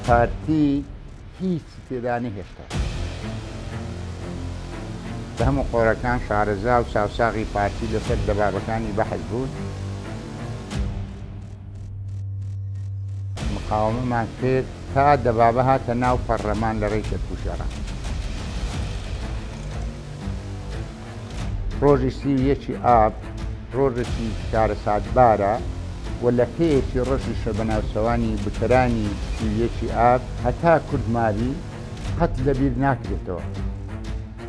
پارتی هیچی تێدا نەهێشتا. لە هەموو قۆرەکان شارەزا و چاوساغی پارتی لەسەر دەبابەکانی بەحس بوون. مقاومەمان کرد تا دەبابە هاتە ناو پەڕلەمان لە ڕێی کەرکووکێڕا. ڕۆژی 31ی ئاب ڕۆژێکی کارەساتبارە و لەکەیەکی ڕەشیشە بە ناوچەوانی بکەرانی 31ی ئاب هەتا کورد مابی قەت لەبیر ناکرێتەوە.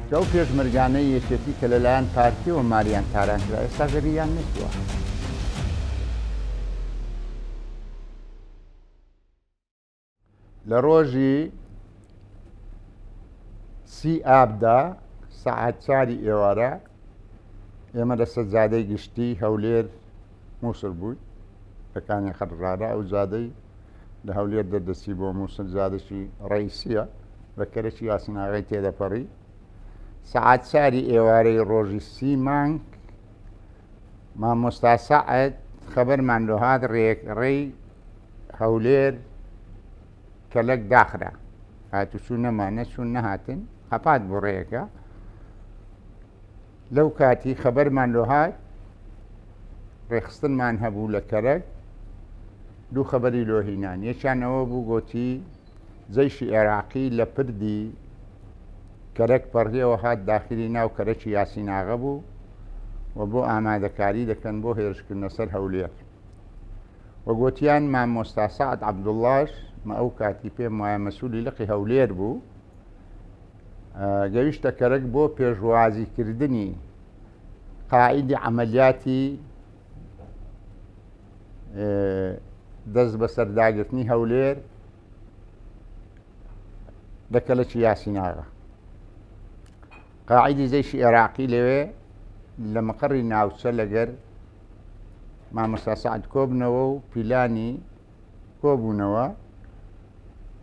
کە ئەو پێشمەرگانەی یەکێتی کە لەلایەن پارتیەوە ماریان تاران کرا ئێستاش لەبیریان نەچووە. لە ڕۆژی 30 ئابدا سەعات 4ی ئێوارە ئێمە لە سەجادەی گشتی هەولێر مووسڵ بووین لە کانی خەرژارە ئەو جادەی لە هەولێر دەردەچی بۆ مووسڵ جادەکی ڕئیسیە بە کەرەکی یاسیناغای تێدەپەڕی سەعات 4ی ئێوارەی ڕۆژی 30 مانگ مامۆستا سەعد خەبەرمان لۆ هات ڕێک ڕێی هەولێر کەلەک داخرا هاتوچوو نەما نەچوون نەهاتن قەپات بۆ ڕێیەکە لەو کاتی خەبەرمان لۆ هات ڕێخستنمان هەبوو لە کەرەک دوو خەبەری لۆ هینان یەکیان ئەوە بوو گۆتی جەیشی عێراقی لە پردی کەرەک پەڕیەوە هات داخلی ناو کەرەکی یاسیناغە بوو و بۆ ئامادەکاری دەکەن بۆ هێرشکردنە سەر هەولێر و گۆتیان مامۆستا سەعد عەبدوڵڵاش مە ئەو کاتی پێم وایە مەسوولی لقی هەولێر بوو گەویشتە کەرەک بۆ پێشوازیکردنی قائیدی عەمەلیاتی دەست بەسەرداگرتنی هەولێر لە کەلەکی یاسیناغا قاعدی جەیشی عێراقی لەوێ لە مقەڕی ناوچە لەگەر مامۆستا سەعد کۆبنەوە و پیلانی کۆبوونەوە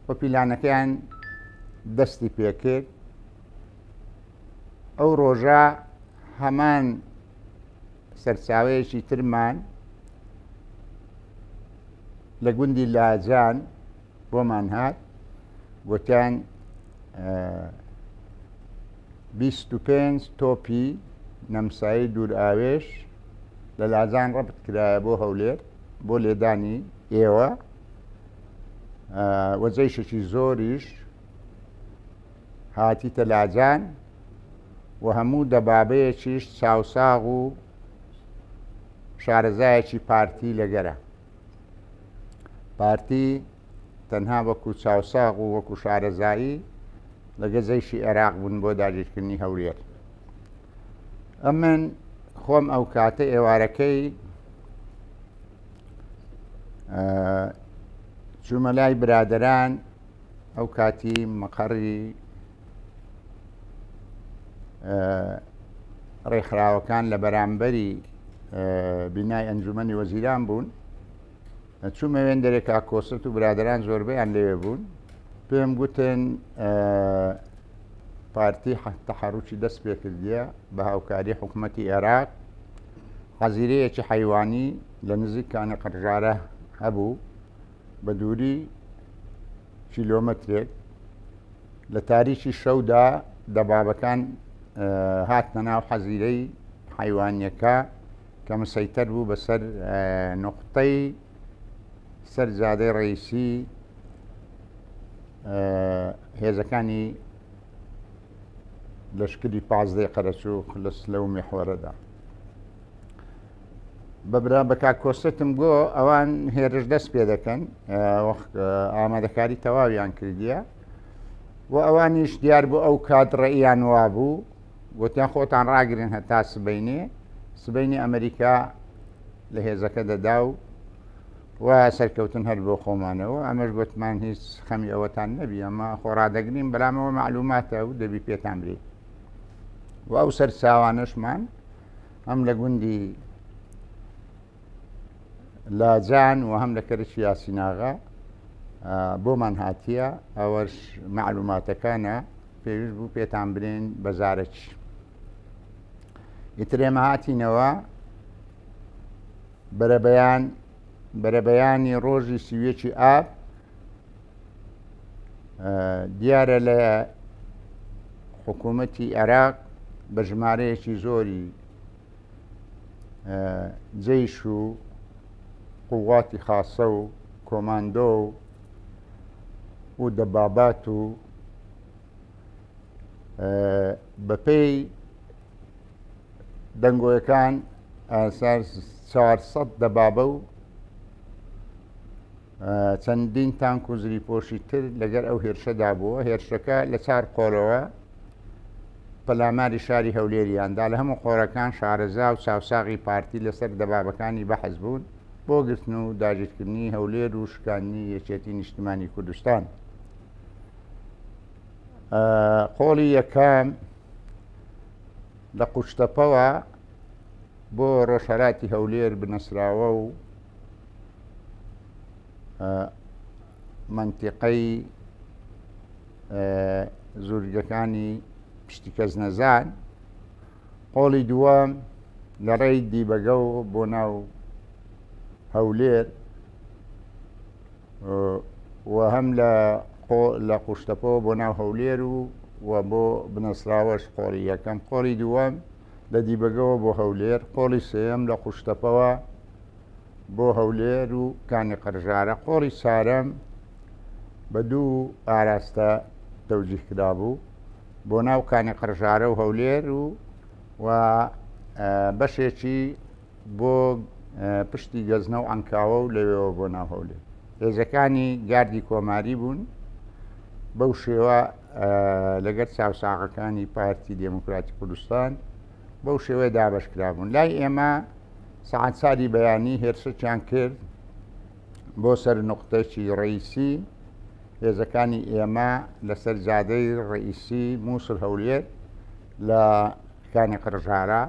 و پیلانەکەیان دەستی پێکرد ئەو ڕۆژە هەمان سەرچاوەیەکی ترمان لە گوندی لاجان بۆمان هات گوتیان 25 تۆپی نەمسایی دوورئاوێژ لە لاجان ڕەبت کرایە بۆ هەولێر بۆ لێدانی ئێوە وە جەیشێکی زۆریش هاتیتە لاجان و هەموو دەبابەیەکیش چاوساغ و شارەزایەکی پارتی لەگەرە. پارتی تەنها وەکو چاوساغ و وەکو شارەزایی لەگە جەیشی عێراق بوون بۆ داگیرکردنی هەولێر. ئەمن خۆم ئەو کاتە ئێوارەکەی چوومە لای برادەران ئەو کاتی مەقەڕی ڕێکخراوەکان لە بەرامبەری بینای ئەنجومەنی وەزیران بوون چوومە وێندەرێ کاک کۆسرەت و برادەران زۆربەیان لەوێ بوون پێم گوتن پارتی تەحەڕوکی دەست پێکردیە بە هاوکاری حکوومەتی عێراق حەزیرەیەکی حەیوانی لە نزیک کانی قڕژارە هەبوو بە دووری کیلۆمەترێک لە تاریکی شەودا دەبابەکان هاتنە ناو حەزیرەی حەیوانیەکە کە مسەیتەر بوو بەسەر نوقتەی سەر جادەی ڕئیسی هێزەکانی لەشکری پازدەی قەرەچووخ لە سلە و میحوەرەدا بەبرا بە کاک کۆسرەتم گۆ ئەوان هێرش دەست پێ دەکەن ئامادەکاری تەواویان کردیە و ئەوانیش دیار بوو ئەو کات ڕێیان وابوو گوتیان خۆتان ڕاگرن هەتا سبەینێ سبەینێ ئەمریکا لە هێزەکە دەدا و و سەرکەوتن هەر بۆ خۆمانەوە ئەمەش گوتمان هیچ خەمی ئەوەتان نەبی ئەمە خۆ ڕادەگرین بەلامەوە معلوماتە و دەبی پێتان برێ و ئەو سەرچاوانەشمان هەم لە گوندی لاجان و هەم لە کەرکی یاسیناغا بۆمان هاتیە ئەوەش معلوماتەکانە پێویست بوو پێتان برێن بە زارەکی ئیتر ئێمە هاتینەوە بەرەبەیان بەرەبەیانی ڕۆژی 31ی ئاب. دیارە لە حکوومەتی عێراق بە ژمارەیەکی زۆری جەیش و قوواتی خاسە و کۆماندۆ و دەبابات و بەپێی دەنگۆیەکان ئاسار 400 دەبابە و چەندین تانک و زریپۆشی تر لەگەر ئەو هێرشەدا بووە هێرشەکە لە چار قۆڵەوە پەلاماری شاری هەولێریاندا لە هەموو قۆرەکان شارەزا و چاوساغی پارتی لەسەر دەبابەکانی بەحس بوون بۆ گرتن و داگیرکردنی هەولێر و شکاندنی یەکێتی نیشتیمانی کوردستان. قۆڵی یەکەم لە قوشتەپەوە بۆ ڕۆژهەلاتی هەولێر بنەسراوە و مەنتیقەی زورگەکانی پشتی کەسنەزان، قۆڵی دووەم لە ڕێی دیبەگەوە بۆ ناو هەولێر و هەم لە لە قوشتەپەوە بۆ ناو هەولێر و و بۆ بنەسراوەش قۆڵی یەکەم قۆڵی دووەم لە دیبەگەوە بۆ هەولێر قۆڵی سێیەم لە قوشتەپەوە بۆ هەولێر و کانی قەرژارە قۆڵی چارەم بە دوو ئاراستە تەوجیه کرابوو بۆ ناو کانی قەرژارە و هەولێر و و بەشێکی بۆ پشتی گەزنە و عەنکاوە و لەوێوە بۆ ناو هەولێر. هێزەکانی گاردی کۆماری بوون بەو شێوە لەگەر چاوساغەکانی پارتی دێموکراتی کوردستان بەو شێوەیە دابەش کرابوون. لای ئێمە سەعات چاری بەیانی هێرشێکیان کرد بۆ سەر نوقتەکی ڕئیسی هێزەکانی ئێمە لەسەر جادەی ڕئیسی مووسڵ هەولێر لە کانی قڕژارە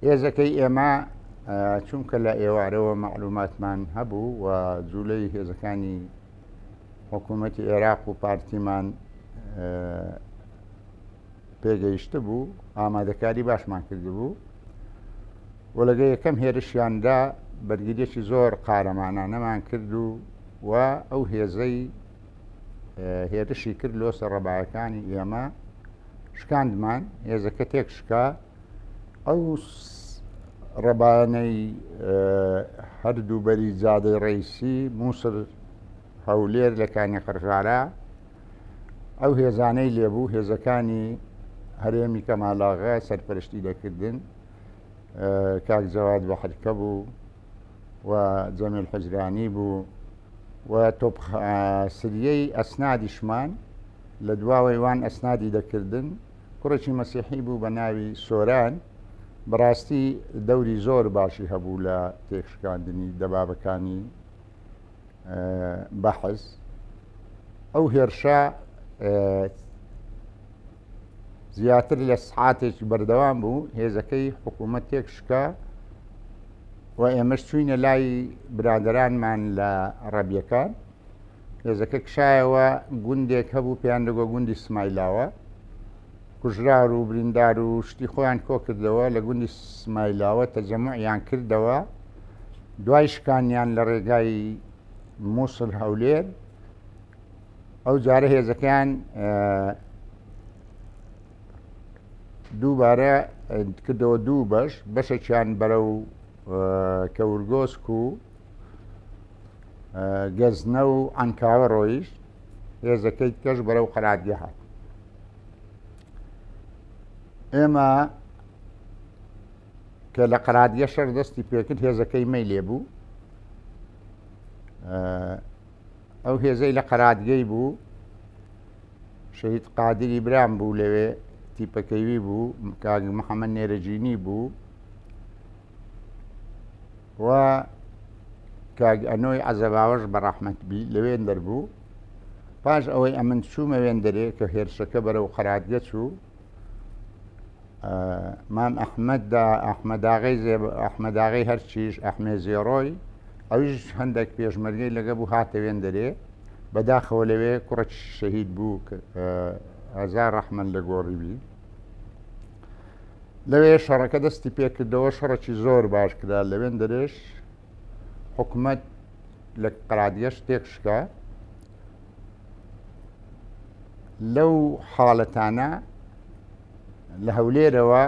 هێزەکەی ئێمە چونکە لە ئێوارەوە مەعلوماتمان هەبوو و جوولەی هێزەکانی حکوومەتی عێراق و پارتیمان پێگەیشت بوو ئامادەکاری باشمان کردبوو و لەگە یەکەم هێرشیاندا بەرگریەکی زۆر قارەمانانەمان کرد و و ئەو هێزەی هێرشی کرد لۆ سەر ڕەبایەکانی ئێمە شکاندمان هێزەکە تێک شکا ئەو ڕەبانەی هەردوو بەری جادەی ڕیسی مووسر هەولێر لە کانی قەرژارە ئەو هێزانەی لێبوو هێزەکانی هەرێمی کەمالاغە سەرپەرشتی دەکردن کاک جەواد بەحرکە بوو و جەمیل حوجرانی بوو و تۆپ سریەی ئەسنادیشمان لە دواوەی وان ئەسنادی دەکردن کوڕێکی مەسیحی بوو بە ناوی سۆران بەڕاستی دەوری زۆر باشی هەبوو لە تێکشکاندنی دەبابەکانی بەحز ئەو هێرشە زیاتر لە سعاتێکی بەردەوام بوو هێزەکەی حکوومەت تێک شکا و ئێمەش چوینە لای برادەرانمان لە ڕەبیەکان هێزەکە کشایەوە گوندێک هەبوو پێیان دەگۆ گوندی سمایلاوە کوژرار و بریندار و شتی خۆیان کۆ کردەوە لە گوندی سمایلاوە تەجەموعیان کردەوە دوای شکانیان لە ڕێگای مووسڵ هەولێر ئەو جارە هێزەکەیان دووبارە کردەوە دوو بەش بەشێکیان بەرەو کەورگۆسک و گەزنە و ئەنکاوە ڕۆیشت هێزەکەی کەش بەرەو قەرارگە هات ئێمە کە لە قەرادیە شەر دەستی پێکرد هێزەکەی مەی لێ بوو ئەو هێزەی لە قەرادگەی بوو شەهید قادری برام بوو لەوێ تیپەکەیوی بوو کاک محەممەد نێرەجینی بوو و کاک ئەنۆی عەزەباوەش بە ڕەحمەت بی لەوێن دەربوو پاش ئەوەی ئەمن چوومە وێن دەرێ کە هێرشەکە بەرەو قەرادگە چوو مام ئەحمەد دا ئەحمەداغەی ئەحمەداغەی هەرچیش ئەحمێ زێڕۆی ئەویش هەندێک پێشمەرگەی لەگە بوو هاتە وێن دەرێ بەداخەوە لەوێ کوڕێک شەهید بوو هەزار ڕەحمەت لە گۆڕی بی لەوێ شەڕەکە دەستی پێکردەوە شەڕێکی زۆر باش کرا لەوێن دەرێش حکومەت لە قەرادیەش تێک شکا. لەو حاڵەتانە لە هەولێرەوە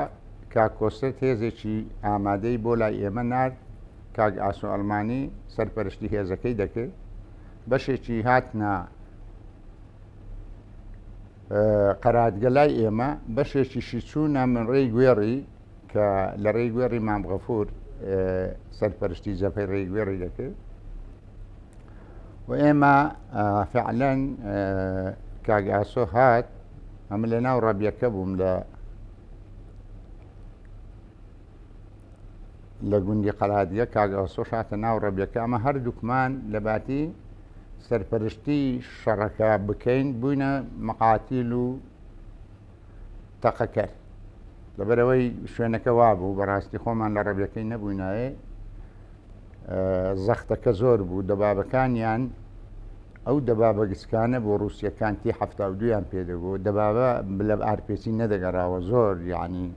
کاک کۆسرەت هێزێکی ئامادەی بۆ لای ئێمە نارد، کاک ئاسۆ ئەڵمانی سەرپەرشتی هێزەکەی دەکرد، بەشێکی هاتنە قەرادگە لای ئێمە، بەشێکیشی چوونە من ڕێی گوێڕی کە لە ڕێی گوێڕی مام غەفور سەرپەرشتی جەبهەی ڕێی گوێڕی دەکرد و ئێمە فعلەن کاک ئاسۆ هات، ئەمە لە ناو ڕەبیەکە بووم لە لە گوندی قەلادیە، کاک ئاسۆش هاتە ناو ڕەبیەکە، ئەمە هەردووکمان لە باتی سەرپەرشتی شەڕەکە بکەین بووینە مەقاتیل و تەقەکەر، لەبەرەوەی شوێنەکە وابوو بەڕاستی خۆمان لە ڕەبیەکەی نەبووینایە، زەختەکە زۆر بوو، دەبابەکانیان ئەو دەبابە گچکانە بۆ ڕووسیەکان تی 72یان پێدەگۆ، دەبابە لە ئارپێچی نەدەگەڕاوە زۆر، یعنی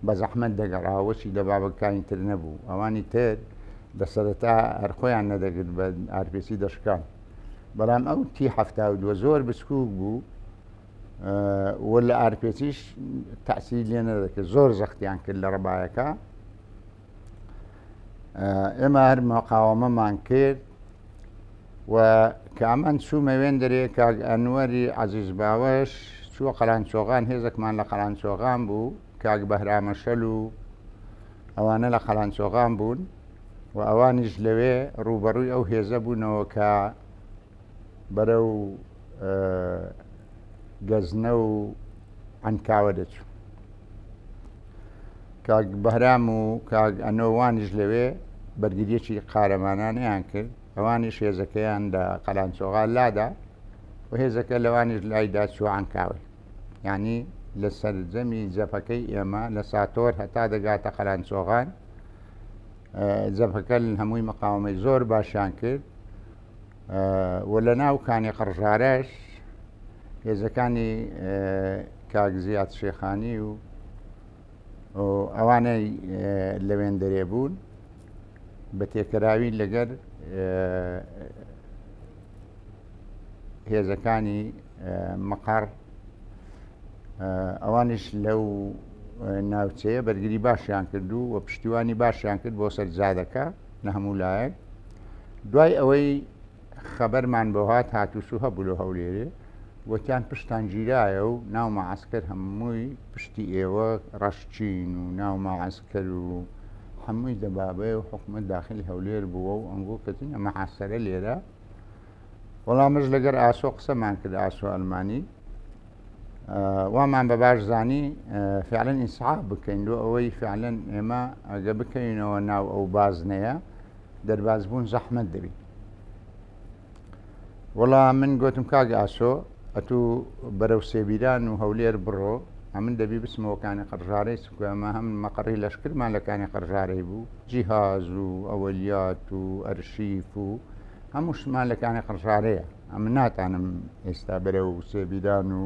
بە زەحمەت دەگەڕاوە، چی دەبابەکانی تر نەبوو، ئەوانی تر لە سەرەتا هەر خۆیان نەدەگرت بە ئارپێچی دەشکان، بەڵام ئەو تی 72 زۆر بچکوک بوو و لە ئارپێچیش تەسیری لێ نەدەکرد، زۆر زەختیان کرد لە ڕەبایەکە. ئێمە هەر مقاوەمەمان کرد و کە ئەمان چوومە وێندرێ کاک ئەنوەری عەزیز باوەش چووە قەلانچۆغان، هێزێکمان لە قەلانچۆغان بوو، کاک بەهرامەشەل و ئەوانە لە قەلانچۆغان بوون و ئەوانیش لەوێ ڕووبەڕووی ئەو هێزە بوونەوە کە بەرەو گەزنە و عەنکاوە دەچوو. کاک بەهرام و کاک ئەنۆوانیش لەوێ بەرگریەکی قارەمانانەیان کرد، ئەوانیش هێزەکەیان لە قەلانچۆغا لادا و هێزەکە لەوانیش لایدا چووە عەنکاوەی. یعنی لە سەرجەمی جەپەکەی ئێمە لە ساتۆر هەتا دەگاتە قەلانچۆغان جەپەکە هەمووی مقاومەی زۆر باشیان کرد و لە ناو کانی قڕژارەش هێزەکانی کاک زیاد شێخانی و ئەوانەی لەوێن دەرێ بوون بە تێکەراوی لەگەر هێزەکانی مەقەڕ ئەوانیش لەو ناوچەیە بەرگری باشیان کردو و پشتیوانی باشیان کرد بۆ سەرجادەکە لە هەموو لایەک. دوای ئەوەی خەبەرمان بۆ هات هاتوچوو هەبوو لۆ هەولێرێ، وتیان پشتان گیرایە و ناو مەعەسکەر هەمووی پشتی ئێوە ڕەشچین و ناو مەعەسکەر و هەمووی دەبابەیە و حکومەت داخلی هەولێر بووە و ئەنگۆ کەتینە مەحاسەرە لێرە. وەڵا مش لەگەر ئاسۆ قسەمان کرد، ئاسۆ ئەلمانی، وامان بە باش زانی فعلەن ئینسعاب بکەین لۆ ئەوەی فعلەن ئێمە ئەگە بکەوینەوە ناو ئەو بازنەیە دەرباز بوون زەحمەت دەبی. وەڵا من گوتم کاک ئاسۆ ئەتوو بەرەو سێبیران و هەولێر بڕۆ، ئەمن دەبی بچمەوە کانی قەرژارەی، چونکە ئەمە هەم مەقەڕی لەشکرمان لە کانی قەرژارەی بوو، جیهاز و ئەوەلیات و ئەرشیف و هەموو شتمان لە کانی قەرژارەیە. ئەمن ناتانم ئێستا بەرەو سێبیران و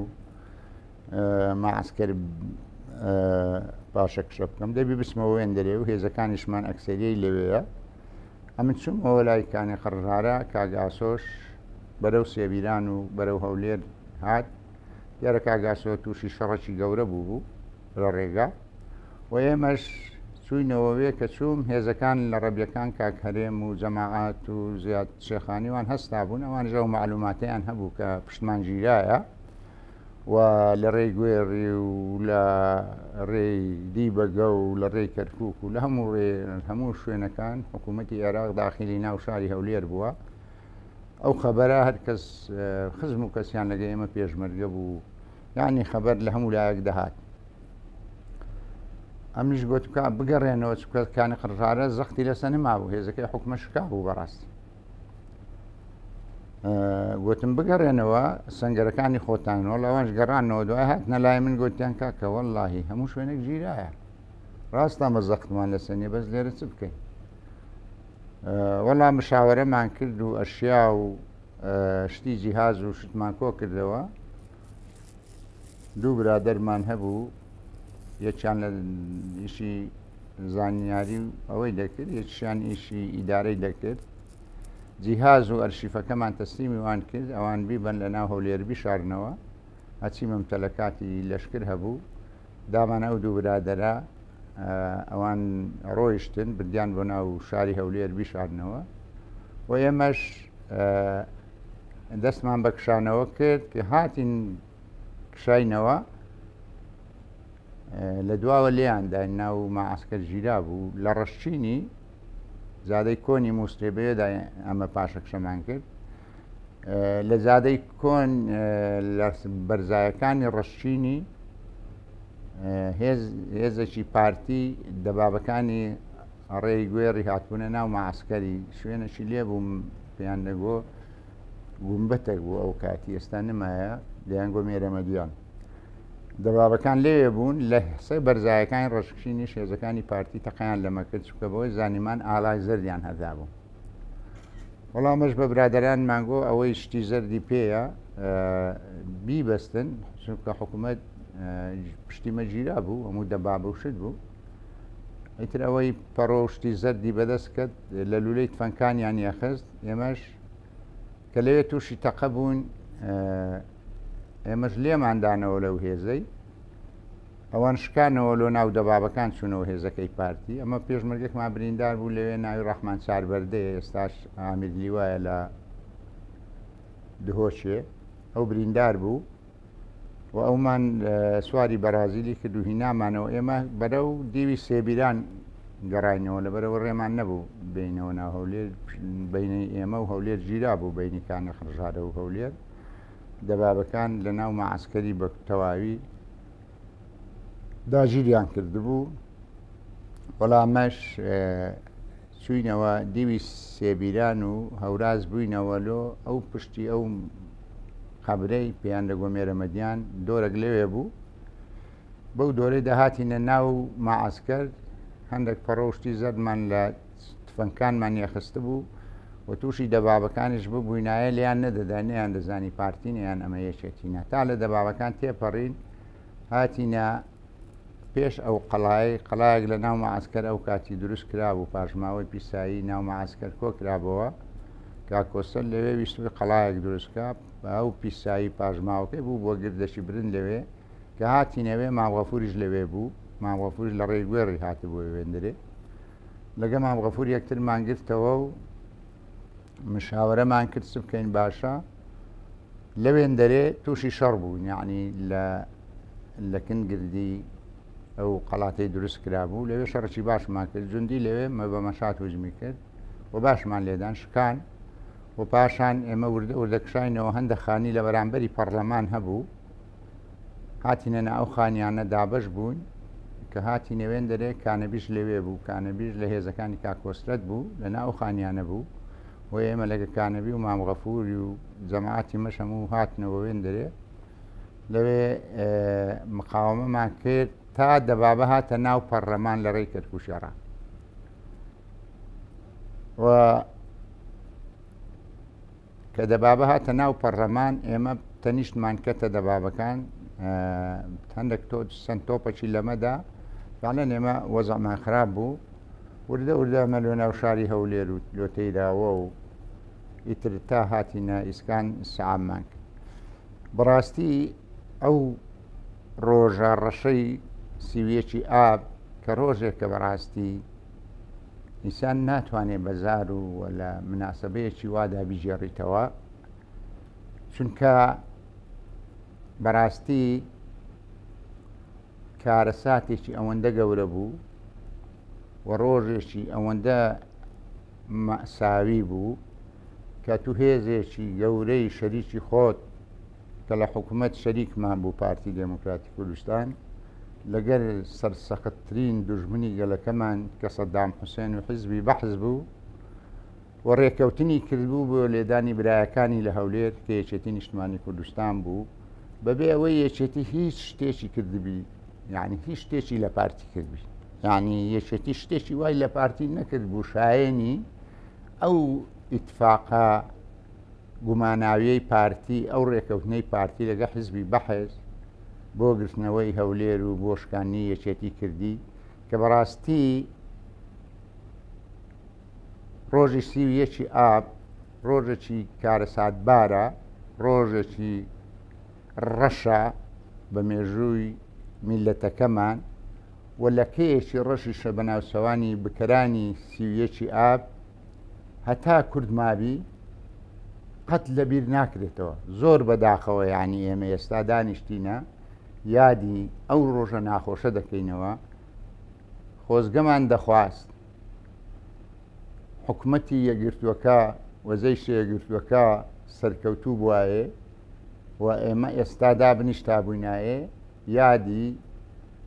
مەعسکەر پاشەکشە بکەم، دەبی بچمەوە وێندەرێ و هێزەکانیشمان ئەکسەریەی لەوێیە. ئەمن چوومەوە لای کانی قەرژارە، کاک ئاسۆش بەرەو سێبیران و بەرەو هەولێر هات. دیارە کاک ئاسۆ تووشی شەڕەکی گەورە بوو بوو لە ڕێگا و ئێمەش چووینەوە وێ. کە چووم هێزەکان لە ڕەبیەکان کاک هەرێم و جەماعات و زیاد شێخانی وان هەستا بوون، ئەوانیش ئەو مەعلوماتەیان هەبوو کە پشتمان گیرایە و لە ڕێی گوێڕی و لە ڕێی دیبەگە و لە ڕێی کەرکووک و لە هەموو ڕێ هەموو شوێنەکان حکوومەتی عێراق داخلی ناو شاری هەولێر بووە. ئەو خەبەرە هەر کەس خزم و کەسیان لەگە ئێمە پێشمەرگە بوو، یعنی خەبەر لە هەموو لایەک دەهات. ئەمنیش گوتم کە بگەڕێنەوە، چونکە کانی قڕژارە زەختی لەسەر نەمابوو، هێزەکەی حکومە شکا بوو بەڕاستی. گوتم بگەڕێنەوە سەنگەرەکانی خۆتان. وەڵا ئەوانش گەڕانەوە، دوای هاتنە لای من گوتیان کاکە وەڵاهی هەموو شوێنێک گیرایە، ڕاستە ئەمە زەختمان لەسەر نییە، بەس لێرە چ بکەین؟ وەڵا مشاوەرەمان کرد و ئەشیا و شتی جیهاز و شتمان کۆ کردەوە. دوو برادەرمان هەبوو، یەکیان لە ئیشی زانیاری و ئەوەی دەکرد، یەکیان ئیشی ئیدارەی دەکرد. جیهاز و ئەرشیفەکەمان تەسلیمی وان کرد ئەوان بیبەن لە ناو هەولێر بیشارنەوە هەرچی مەمتەلەکاتی لەشکر هەبوو دامان ئەو دوو برادەرە ئەوان ڕۆیشتن بردیان بۆ ناو شاری هەولێر بیشارنەوە و ئێمەش دەستمان بە کشانەوە کرد کە هاتین کشاینەوە لە دواوە لێیان داین ناو مەعەسکەر گیرا بوو لە ڕەشچینی جادەی کۆنی مووسرێ بەوێدا ئەمە پاشەکشەمان کرد لە جادەی کۆن لە بەرزایەکانی ڕەشچینی هێزێکی پارتی دەبابەکانی ڕێی گوێڕی هاتبوونە ناو مەعەسکەری شوێنێکی لێ بووم پێیان دەگۆ گومبەتێک بوو ئەو کاتی ئێستا نمایە دەیانگۆ مێرەمەدیان دەبابەکان لەوێ بوون لە سەر بەرزایەکانی ڕەشکشینیش هێزەکانی پارتی تەقەیان لەمە کرد چونکە بەوەی زانیمان ئاڵای زەردیان هەردابوو وەڵامەش بە برادەرانمان گۆ ئەوەی شتی زەردی پێیە بیبەستن چونکە حکوومەت پشتی مەگیرا بوو هەموو دەبابە و شت بوو ئیتر ئەوەی پەڕۆ و شتی زەردی بەدەست کرد لە لولەی تفەنگکانیان یەخست ئێمەش کە لەوێ تووشی تەقە بوون ئێمەش لێمان دانەوە لەو هێزەی ئەوان شکانەوە لۆ ناو دەبابەکان چوونەوە هێزەکەی پارتی ئەمە پێشمەرگێکمان بریندار بوو لەوێ ناوی ڕەحمان چاربەردەیە ئێستاش ئامیر لیوایە لە دهۆچێ ئەو بریندار بوو و ئەومان سواری بەرازیلی کرد و هینامانەوە ئێمە بەرەو دیوی سێبیران گەڕاینەوە لەبەرەوە ڕێمان نەبوو بینەوە ناو هەولێر بینی ئێمە و هەولێر گیرا بوو بینی کانە خڕژارە و هەولێر دەبابەکان لە ناو مەعەسکەری بە تەواوی داگیریان کردبوو وەڵامەش چوینەوە دیوی سێبیران و هەوراز بووینەوە لۆ ئەو پشتی ئەو قەبرەی پێیان لە گۆمێرە مەدیان دۆرەک لەوێ بوو بەو دۆرەی دەهاتینە ناو مەعەسکەر هەندێک پەڕۆشتی زەردمان لە تفەنگکانمان یەخستبوو و تووشی دەبابەکانیش ببووینایە لێیان نەدەدا نەیان دەزانی پارتینە یان ئەمە یەکێتینە تا لە دەبابەکان تێپەڕین هاتینە پێش ئەو قەڵای قەڵایەک لە ناو مەعەسکەر ئەو کاتی دروست کرابوو پاشماوەی پیسایی ناو مەعەسکەر کۆ کرابەوە کاکۆسەر لەوێ ویستبووی قەڵایەک دروست کا ئەو پیسایی پاشماوەکەی بوو بۆ گردەکی برند لەوێ کە هاتینەوێ مام غەفوریش لەوێ بوو مام غەفوریش لە ڕێی گوێڕی هاتبوو وێندرێ لەگە مام غەفور یەکترمان گرتەوە و مشاوەرەمان کرد چ بکەین باشە لەوێندەرێ تووشی شەڕ بوو یعنی لە لەکن گردی ئەو قەڵاتەی دروست کرابوو لەوێ شەڕکی باشمان کرد جوندی لەوێ مە بە مەشات وجمی کرد و باشمان لێدان شکان و پاشان ئێمە وردە وردە کشاینەوە هەندە خانی لە بەرامبەری پەرلەمان هەبوو هاتینە نا ئەو خانیانە دابەش بوون کە هاتینە وێندەرێ کانەبیش لەوێ بوو کانەبیش لە هێزەکانی کاک کۆسرەت بوو لە ناو خانیانە بوو و ئێمە لەگە کانەبی و مام غەفوری و جەماعەتی مەش هەموو هاتنەوە وێندەرێ لەوێ مقاومەمان کرد تا دەبابە هاتە ناو پەرلەمان لە ڕێی کەرکوشێڕا و کە دەبابە هاتە ناو پەڕلەمان ئێمە تەنیشتمان کەتە دەبابەکان هەندێک تۆ چەند تۆپەکی لەمەدا فعلەن ئێمە وەزعمان خراپ بوو وردە وردە ئەمە لۆ ناو شاری هەولێر و لۆ تەیراوە و ئیتر تا هاتینە ئیسکان سەعاممان کرد بەڕاستی ئەو ڕۆژە ڕەشەی سیویەکی ئاب کە ڕۆژێکە بەڕاستی ئینسان ناتوانێت بە زار و لە مناسبەیەکی وادا بیگێڕیتەوە چونکە بەڕاستی کارەساتێکی ئەوەندە گەورە بوو و ڕۆژێکی ئەوەندە مەساوی بوو کە تو هێزێکی گەورەی شەریکی خۆت کە لە حکوومەت شەریکمان بوو پارتی دێموکراتی کوردستان لەگەر سەرسەختترین دوژمنی گەلەکەمان کە سەدام حوسێن و حیزبی بەحس بوو و ڕێکەوتنی کردبوو بۆ لێدانی برایەکانی لە هەولێر کە یەکێتی نیشتمانی کوردستان بوو بەبێ ئەوەی یەکێتی هیچ شتێکی کردبی یعنی هیچ شتێکی لە پارتی کردبی یعنی یەکێتی شتێکی وای لە پارتی نەکرد بوو شایەنی ئەو ئیتفاقە گوماناویەی پارتی ئەو ڕێکەوتنەی پارتی لەگە حزبی بەحس بۆ گرتنەوەی هەولێر و بۆ شکاندنی یەکێتی کردی کە بەڕاستی ڕۆژی 31 ئاب ڕۆژێکی کارەساتبارە، ڕۆژێکی ڕەشە بە مێژووی میللەتەکەمان و لەکەیەکی ڕەشیشە بە ناوچەوانی بکەرانی 31 ئاب هەتا کورد مابی قەت لەبیر ناکرێتەوە. زۆر بەداخەوە یانی ئێمە ئێستا دانیشتینە یادی ئەو ڕۆژە ناخۆشە دەکەینەوە، خۆزگەمان دەخواست حکومەتی یەکگرتووەکە و جەیشە یەکگرتووەکە سەرکەوتوو بوایێ و ئێمە ئێستا دابنیشتابووینایێ یادی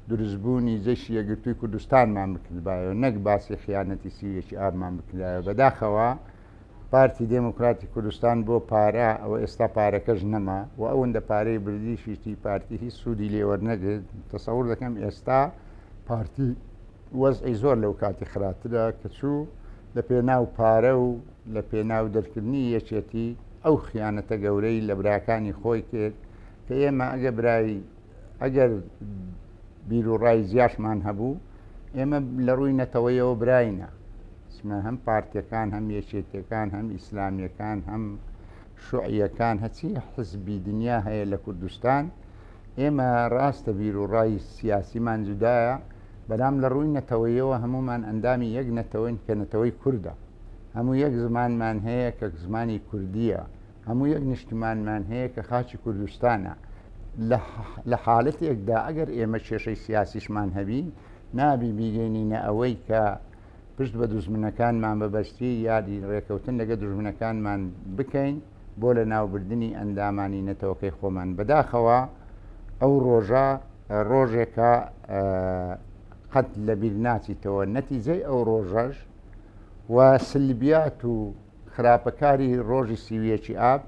دروستبوونی جەیشی یەکگرتووی کوردستانمان بکردبایەوە نەک باسی خیانەتی 31 ئابمان بکردایەوە. بەداخەوە پارتی دێموکراتی کوردستان بۆ پارە، ئەوە ئێستا پارەکەش نەما و ئەوەندە پارەی بردیشیتی پارتی هیچ سوودی لێ وەرنەگرت. تەسەور دەکەم ئێستا پارتی وەزعی زۆر لەو کاتی خراپترە کە چوو لە پێناو پارە و لە پێناو دەرکردنی یەکێتی ئەو خیانەتە گەورەی لە براکانی خۆی کرد کە ئێمە ئەگە برای ئەگەر بیروڕای جیاشمان هەبوو ئێمە لە ڕووی نەتەوەیەوە براینە چمە هەم پارتیەکان هەم یەکێتیەکان هەم ئیسلامیەکان هەم شوعیەکان هەچی حزبی دنیا هەیە لە کوردستان ئێمە ڕاستە بیروڕای سیاسیمان جودایە بەلام لە ڕووی نەتەوەیەوە هەموومان ئەندامی یەک نەتەوەین کە نەتەوەی کوردە هەموو یەک زمانمان هەیە کە زمانی کوردیە هەموو یەک نیشتمانمان هەیە کە خاکی کوردستانە. لە حالەتێکدا ئەگەر ئێمە کێشەی سیاسیشمان هەبی نابی بیگەینینە ئەوەی کە پشت بە دوژمنەکانمان ببەستی یادی ڕێکەوتن لەگە دوژمنەکانمان بکەین بۆ لە ناوبردنی ئەندامانی نەتەوەکەی خۆمان. بەداخەوە ئەو ڕۆژە ڕۆژێکە قەت لەبیر ناچیتەوە. نەتیجەی ئەو ڕۆژەش و سلبیات و خراپەکاری ڕۆژی 31 ئاب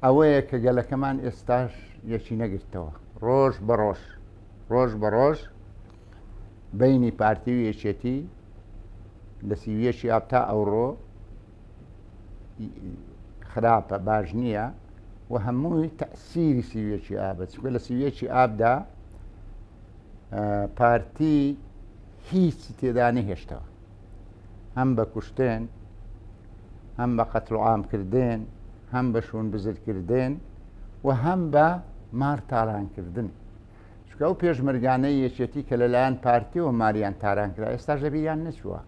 ئەوەیە کە گەلەکەمان ئێستاش یەکی نەگرتەوە. ڕۆژ بە ڕۆژ ڕۆژ بە ڕۆژ بەینی پارتی و یەکێتی لە 31 ئاب تا ئەوڕۆ خراپە، باش نییە و هەمووی تەسیری 31 ئابە، چونکە لە 31 ئابدا پارتی هیچی تێدا نەهێشتەوە، هەم بە کوشتن هەم بە قەتل و عام کردن هەم بە شوون بزرکردن و هەم بە مار تاڵانکردن. چونکە ئەو پێشمەرگانەی یەکێتی کە لەلایەن پارتیەوە ماریان تاران کرا ئێستاش لەبیریان نەچووە.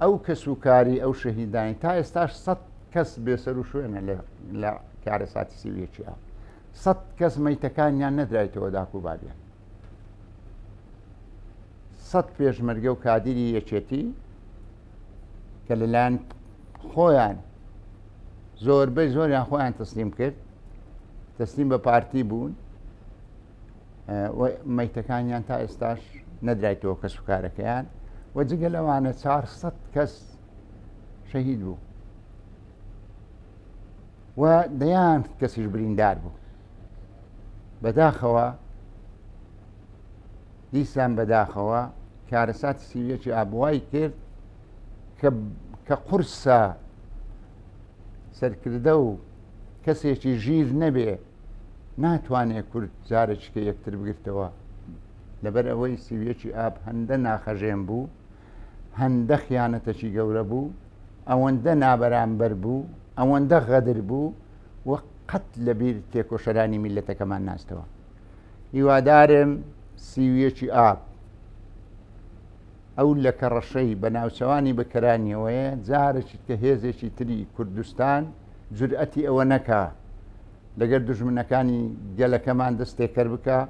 ئەو کەس و کاری ئەو شەهیدانی تا ئێستاش 100 کەس بێسەر و شوێنە لە کارەساتی 31 ئاب. 100 کەس مەیتەکانیان نەدرایتەوە داک و بابیان. 100 پێشمەرگە و کادیری یەکێتی کە لەلایەن خۆیان زۆربەی زۆریان خۆیان تەسلیم کرد، تەسلیم بە پارتی بوون و مەیتەکانیان تا ئێستاش نەدرایتەوە کەس و کارەکەیان و جگە لەوانە 400 کەس شەهید بوو و دەیان کەسیش بریندار بوو. بەداخەوە دیسان بەداخەوە کارەساتی 31 ئاب وای کرد کە قورسە سەرکردە و کەسێکی ژیر نەبێ ناتوانێت کورد جارێکیکە یەکتر بگرتەوە. لەبەر ئەوەی 31 ئاب هەندە ناخەژێن بوو، هەندە خیانەتەکی گەورە بوو، ئەوەندە نابەرامبەر بوو، ئەوەندە غەدر بوو و قەت لەبیر تێکۆشەرانی میلەتەکەمان ناستەوە. هیوادارم 31 ئاب ئەو لەکە ڕەشەی بە ناوچەوانی بکەرانیەوەیە جارێکی کە هێزێکی تری کوردستان جورئەتی ئەوە نەکا لەگەر دوژمنەکانی گەلەکەمان دەست تێکەر بکا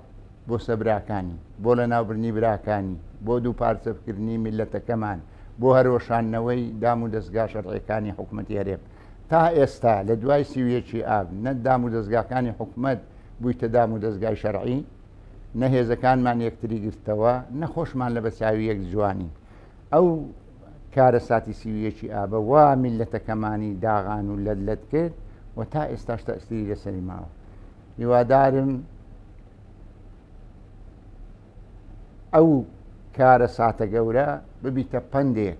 بۆ سەبراکانی، بۆ لەناوبردنی براکانی، بۆ دووپارچەکردنی میللەتەکەمان، بۆ هەروەشاندنەوەی دام و دەزگا شەرعیەکانی حکومەتی هەرێم. تا ئێستا لە دوای 31 ئاب نە دام و دەزگاکانی حکومەت بوویتە دام و دەزگای شەرعی، نە هێزەکانمان یەکتری گرتەوە، نە خۆشمان لە بەچاوی یەک جوانین. ئەو کارەساتی 31 ئابە وا میللەتەکەمانی داغان و لەت لەت کرد و تا ئێستاش تەئسیری لەسەری ماوە. هیوادارم ئەو کارەساتە گەورە ببیتە پەندێک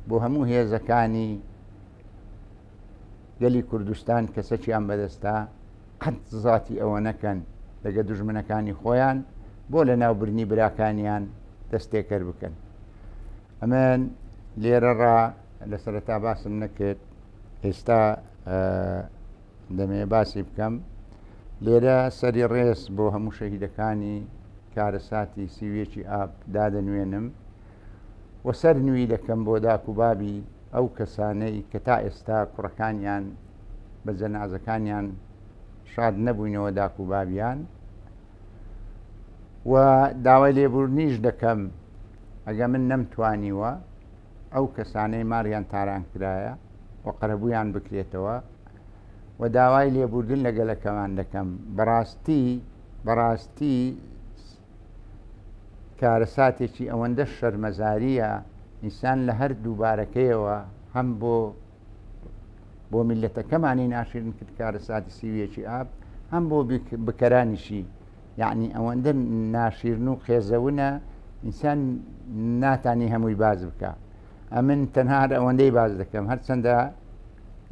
بۆ هەموو هێزەکانی گەلی کوردستان کە چەکیان بەدەستە قەت زاتی ئەوە نەکەن لەگە دوژمنەکانی خۆیان بۆ لە ناوبرنی براکانیان دەستێکەر بکەن. ئەمن لێرەڕا لە سەرەتا باسم نەکرد ئێستا دەمەوێ باسی بکەم لێرە سەری ڕێز بۆ هەموو شەهیدەکانی کارەساتی سیویەکی ئاب دادەنوێنم و سەر نوی دەکەم بۆ داک و بابی ئەو کەسانەی کە تا ئێستا کوڕەکانیان بە جەنازەکانیان شاد نەبووینەوە داک و بابیان و داوای لێبوردنیش دەکەم ئەگە من نەمتوانیوە ئەو کەسانەی ماڵیان تاران کرایە و قەرەبوویان بکرێتەوە و داوای لێبوردن لە گەلەکەمان دەکەم بەڕاستی بەڕاستی کارەساتێکی ئەوەندە شەرمەزاریە ئینسان لە هەر دووبارەکەیەوە هەم بۆ بۆ میلەتەکەمانی ناشرین کرد کارەساتی سیویەکی ئاب هەم بۆ بکەرانیشی یعنی ئەوەندە ناشیرن و قێزەونە ئینسان ناتانی هەمووی باز بکە ئەمن تەنها هەر ئەوەندەی باز دەکەم هەرچەندە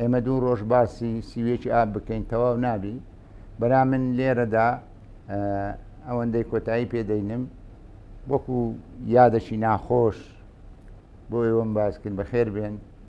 ئێمە دوو ڕۆژ باسی سیویەکی ئاب بکەین تەواو نابی بەرا من لێرەدا ئەوەندەی کۆتایی پێدەینم وەکو یادەکی ناخۆش بۆ ئێوەم باس کرد بەخێر بێن.